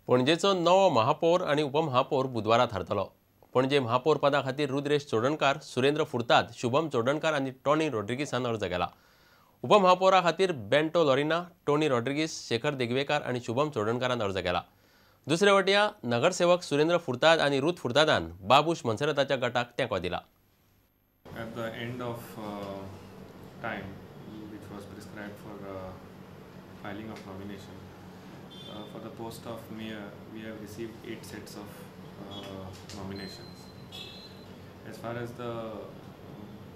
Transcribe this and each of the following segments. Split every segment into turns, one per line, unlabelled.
पणजेचो नवो महापौर आनी उपमहापौर बुधवारा थारतलो. पणजे महापौर पदा खातीर रुद्रेश चोडणकार, सुरेंद्र फुर्ताद, शुभम चोडणकार आनी टॉनी रॉड्रिगीसान अर्ज केला. उपमहापौरा खातीर बेंटो लॉरिना, टॉनी रॉड्रिगीस, शेखर देगवेकार आनी शुभम चोडणकारान अर्ज केला. दुसरे वटया नगरसेवक सुरेंद्र फुर्ताद आनी रुथ फुर्तादान बाबूश मनसरताच्या गटाक तेंको दिला.
At the end of time which was prescribed for filing of nomination for the post of mayor, we have received 8 sets of nominations. As far as the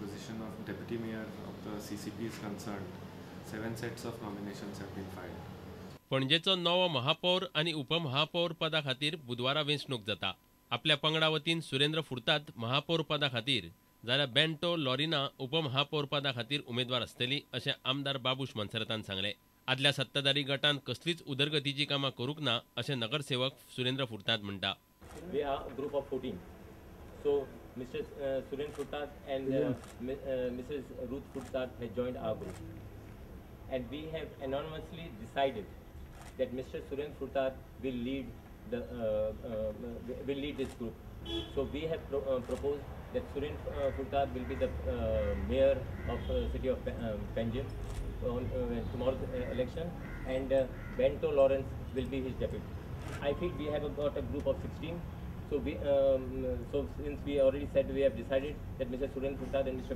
position of deputy mayor of the CCP is concerned, 7 sets of nominations have been filed.
पणजेचो नवो महापौर आनी उपमहापौर पदा खातीर बुधवारा वेंचणूक जाता. आपल्या पंगडा वतीन सुरेंद्र फुर्ताद महापौर पदा खातीर जाल्यार बेंटो लॉरिना उपमहापौर पदा खातीर उमेदवार आसतली अशें आमदार बाबूश मनसरतान सांगलें. आदल्या सत्ताधारी गटान कसलीच उदरगतीची कामां करूंक ना अशें नगरसेवक सुरेंद्र फुर्ताद म्हणटा.
We are a group of 14. So Mr. Surendra Furtad and Mrs. Ruth Furtad have joined our group, and we have anonymously decided that Mr. Surendra Furtad will lead the will lead this group. So we have proposed that Surendra Furtad will be the mayor of city of Panjim on tomorrow's election, and Bento Lawrence will be his deputy. I feel we have got a group of 16. So we, so since we already said we have decided that Mr. Surendra Furtad and Mr.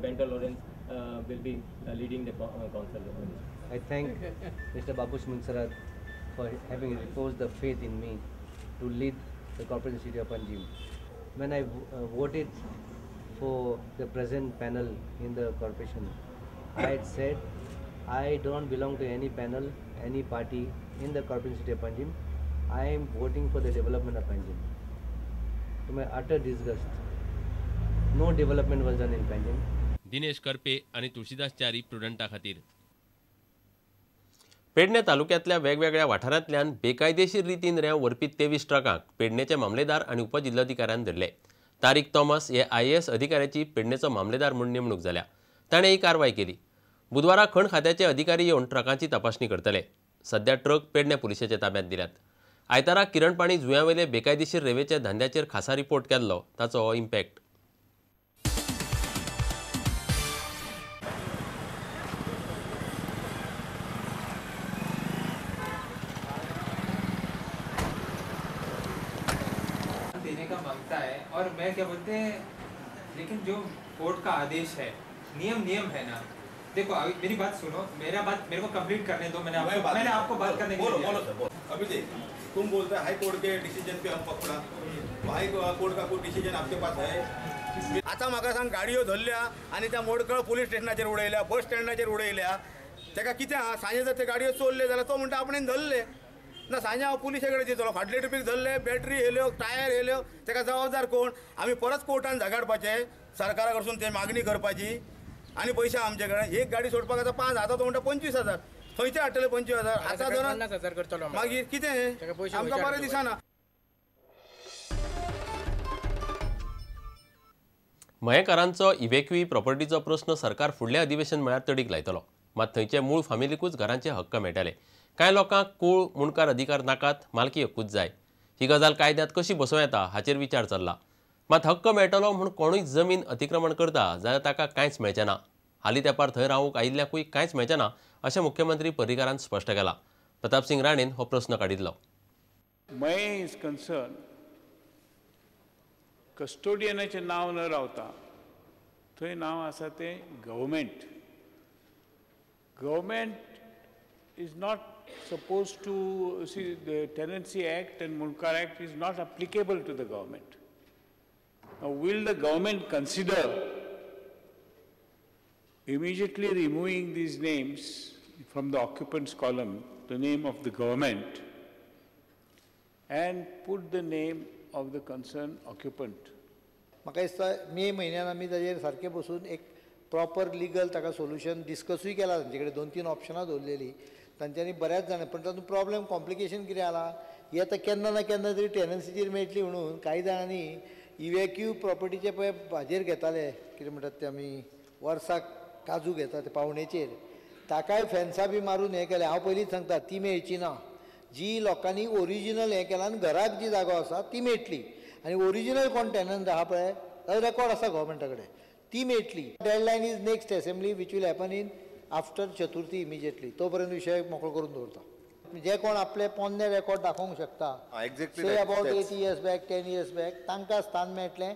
Bento Lawrence will be leading the council.
I thank Mr. Babush Monserrate for having reposed the faith in me to lead the corporation city of Panjim. When I voted for the present panel in the corporation, I had said I don't belong to any panel, any party in the corporation city of Panjim. I am voting for the development of Panjim. To my utter disgust, no development was done in Panjim.
Dinesh Karpe आणि तुळशीदास च्यारी प्रुडंटा खातीर. पेडणे तालुक्यांतल्या वेगवेगळ्या वाठारांतल्यान बेकायदेशीर रितीन रेंव व्हरपी 23 ट्रकांक पेडणेचे मामलेदार आनी उपजिल्लोधिकाऱ्यान धरले. तारीक थॉमस हे IAS अधिकाऱ्याची पेडणेचो मामलेदार म्हूण नेमणूक जाल्या. ताणें ही कारवाय केली. बुधवारा खण खात्याचे अधिकारी येवन ट्रकांची तपासणी करतले. सध्या ट्रक पेडणे पुलिशेच्या ताब्यात दिल्यात. आयतारा किरणपाणी जुंव्यावेले बेकायदेशीर रेंवेच्या धंद्याचेर खासा रिपोर्ट केल्लो ताचो हो इम्पॅक्ट.
देने का मांगता है और मैं क्या बोलते हैं, लेकिन जो कोर्ट का आदेश है, नियम नियम है ना. देखो अभी मेरी बात सुनो, मेरा बात मेरे को कंप्लीट करने दो. मैंने आपको बात करने के लिए
बोलो सर. अभी देख, तुम बोलते हैं हाई कोर्ट के डिसीजन पे हम पकड़ा, तो हाई कोर्ट का कोई डिसीजन आपके पास है?
आता म्हाका सांग, गाडयो धरल्या आनी त्या मोडकळ पुलीस स्टेशनाचेर उडयल्या, बस स्टँडाचेर उडयल्या. ताका कितें आहा, सांजे जर ते गाडयो चोरले जाल्यार तो म्हणटा आपणेन धरले ना. सांजे हांव पुलिसे कडेन दितलो, फाटले ट्रिपीक धरले, बॅटरी येयल्यो, टायर येयल्यो, ताका जबाबदार कोण? आमी परत कोर्टान झगडपाचें, सरकारा कडसून ते मागणी करपाची आनी पयशे आमचे कडेन. एक गाडी सोडपाक आतां 5,000, तो म्हणटा 25,000. खंयचे हाडटले 25,000? आतां धरून
करतलो
मागीर कितें आमकां बरें दिसना.
मयेकारांचो इव्हेक्युई प्रॉपर्टीचो प्रस्न सरकार फुडलें अधिवेशन म्हळ्यार तडीक लायतलो. मात थंयचे मूळ फामिलीकूच घरांचे हक्क मेळटले. कांय लोकांक कूळ मुंडकार अधिकार नाकात, मालकी हक्कूच जाय. ही गजाल कायद्यांत कशी बसोवं येता हाचेर विचार चल्ला. मात हक्क मेळटलो म्हूण कोणूय जमीन अतिक्रमण करता जाल्यार ताका कांयच मेळचें ना. हालीं तेंपार थंय रावूंक आयिल्ल्याकूय कांयच मेळचें ना अशें मुख्यमंत्री पर्रीकारान स्पश्ट केलां. प्रतापसिंग राणेन हो प्रस्न काडिल्लो.
मयें is concern कस्टोडियनाचें नांव न रावता थंय नांव आसा तें government. Government is not supposed to see the Tenancy Act and Mundkar Act is not applicable to the government. Now, will the government consider immediately removing these names from the occupants column, the name of the government, and put the name of the concerned occupant?
म्हाका दिसता मे म्हयन्यान आमी ताजेर सारकें बसून एक proper legal ताका solution डिस्कसूय केला. तांचे कडेन 2-3 ऑप्शनां दवरलेलीं तांच्यांनी बऱ्याच जाणां. पण तातूंत प्रॉब्लेम कॉम्प्लिकेशन कितें आलां, ही आतां केन्ना ना केन्ना तरी टेनन्सीचेर मेळटली म्हणून कांय जाणांनी इव्हेक्यू प्रॉपर्टीचे पळय हाजेर घेताले, कितें म्हणटात ते, आमी वर्साक काजू घेता ते पावणेचेर, ताकाय फेन्सां बी मारून हें केलें. हांव पयलींच सांगता ती मेळची ना. जी लोकांनी ओरिजिनल हें केलां आनी घराक जी जागो आसा ती मेळटली आनी ओरिजिनल कोण टेनंट आहा पळय ताजो रेकॉर्ड आसा गव्हर्मेंटा कडेन ती मेळटली. Deadline is next assembly which will happen in after Chaturthi immediately. तो पर्यंत विशय मोकळो करून दवरता. जे कोण आपले पोन्ने रेकॉर्ड दाखोवंक शकता say about 8 years back 10 years back तांकां स्थान मेळटलें.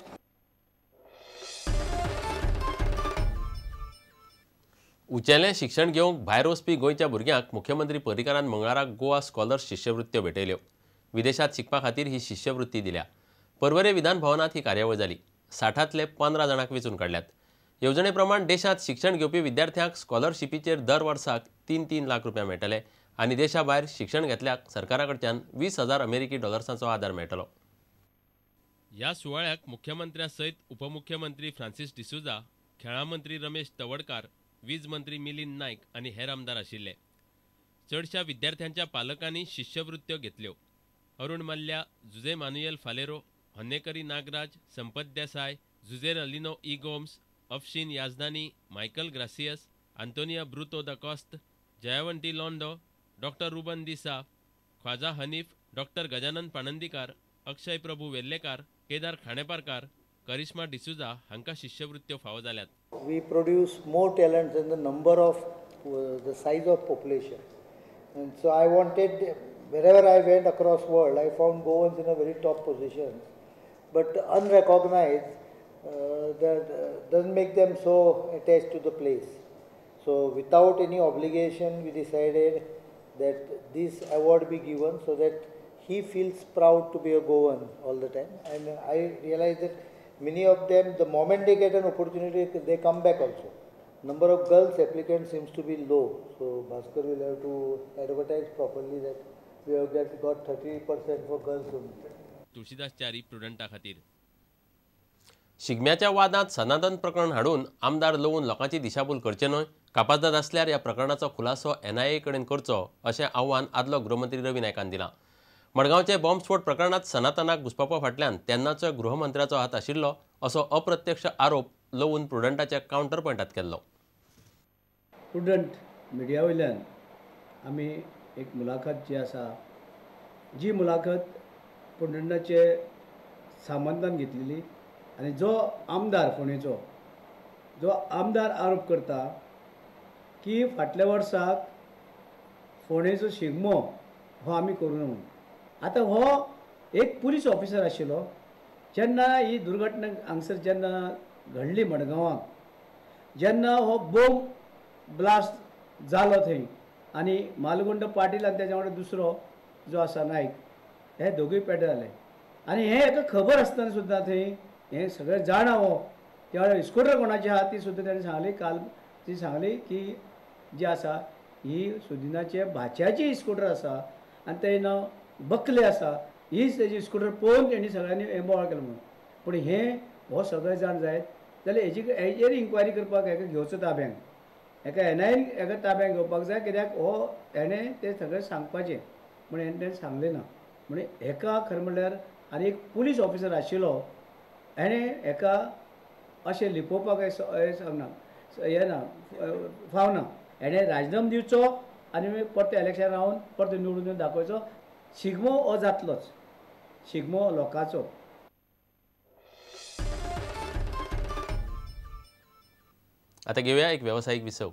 उंचेलें शिक्षण घेवंक भायर वचपी गोंयच्या भुरग्यांक मुख्यमंत्री पर्रीकारान मंगळाराक गोवा स्कॉलर्स शिश्यवृत्त्यो भेटयल्यो. विदेशांत शिकपा खातीर ही शिश्यवृत्ती दिल्या. पर्वरे विधान भवनांत ही कार्यावळ जाली. 60तले 15 जाणांक वेंचून काडल्यात. येवजणे प्रमाण देशांत शिक्षण घेवपी विद्यार्थ्यांक स्कॉलरशिपीचेर दर वर्साक 3-3 लाख रुपया मेळटले आनी देशा भायर शिक्षण घेतल्याक सरकारा कडच्यान 20,000 अमेरिकी डॉलर्सांचो आदार मेळटलो. ह्या सुवाळ्याक मुख्यमंत्र्या सयत उपमुख्यमंत्री फ्रांसीस डिसोझा, खेळां मंत्री रमेश तवडकार, वीज मंत्री मिलिंद नायक आनी हेर आमदार आशिल्ले. चडशा विद्यार्थ्यांच्या पालकांनी शिश्यवृत्त्यो घेतल्यो. Arun Mallya, Jose Manuel Faleiro, Honnekari Nagaraj, Sampat Desai, Jose Ralino E Gomes, Afshin Yazdani, Michael Gracias, Antonia Bruto da Costa, Jayavanti Londo, doctor Ruben D'Sa, Khwaja Hanif, doctor Gajanan Panandikar, Akshay Prabhu Vellekar, Kedar Khaneparkar, Karishma D'Souza हांकां शिश्यवृत्त्यो फावो जाल्यात.
We produce more talent than the number of the size of population. And so I wanted, wherever I went across world, I found Goans in a very top position, but unrecognized, that doesn't make them so attached to the place. So without any obligation, we decided that this award be given so that he feels proud to be a Goan all the time. And I realized that many of them, the moment they get an opportunity, they come back also. Number of girls applicants seems to be low. So Bhaskar will have to advertise properly that we have got 30% for girls only.
Tulsidas Chari प्रुडंटा खातीर. शिगम्याच्या वादांत सनातन प्रकरण हाडून आमदार लोवून लोकांची दिशाभूल करचे न्हय, कापाजदाद आसल्यार ह्या प्रकरणाचो खुलासो एनआयए कडेन करचो अशें आव्हान आदलो गृहमंत्री रवी नायकान दिलां. मडगांवचे बॉम्बस्फोट प्रकरणांत सनातनाक घुस्पावपा फाटल्यान तेन्नाचो गृहमंत्र्याचो हात आशिल्लो असो अप्रत्यक्ष आरोप लोवून प्रुडंटाच्या कावंटर पॉयंटात केल्लो.
प्रुडंट मिडिया वयल्यान आमी एक मुलाखत जी आसा, जी मुलाखत प्रुडंटाचे सामंतान घेतलेली आनी जो आमदार फोंडेचो जो आमदार आरोप करता की फाटल्या वर्साक फोंडेचो शिगमो हो आमी करूं म्हणून. आतां हो एक पुलीस ऑफिसर आशिल्लो जेन्ना ही दुर्घटना हांगसर जेन्ना घडली मडगांवाक, जेन्ना हो बॉम्ब ब्लास्ट जालो थंय आनी मालगुंड पाटील आनी तेज्या वांगडा दुसरो जो आसा नायक हे दोगूय पेड्डे जाले आनी हें एका खबर आसतना सुद्दां थंय हें सगळें जाणा हो त्या वेळार स्कुटर कोणाची आहा ती सुद्दां ताणें सांगली, काल ती सांगली की जी आसा ही सुदिनाचे भाच्याची स्कुटर आसा आनी तें नांव बकले आसा, हीच तेजी स्कुटर पळोवन तेणी सगळ्यांनी हें बोवाळ केलो म्हणून. पूण हें हो सगळे जाण जायत जाल्यार हेजी हेजेर इन्क्वायरी करपाक हेका घेवचो ताब्यांक, हेका एनआयएन हेका ताब्यांक घेवपाक जाय, कित्याक हो हेणें तें सगळें सांगपाचें म्हण हेणें तें सांगलें ना. म्हण हेका खरें म्हणल्यार आनी एक पुलीस ऑफिसर आशिल्लो हेणें हेका अशें लिपोवपाक हें सांगना, हें ना फावना. हेणें राजिनामो दिवचो आनी परतें इलेक्शन रावन परतें निवडून दाखोवचो. शिगमो हो जातलोच, शिगमो लोकांचो.
आता घेऊया एक व्यावसायिक विसव.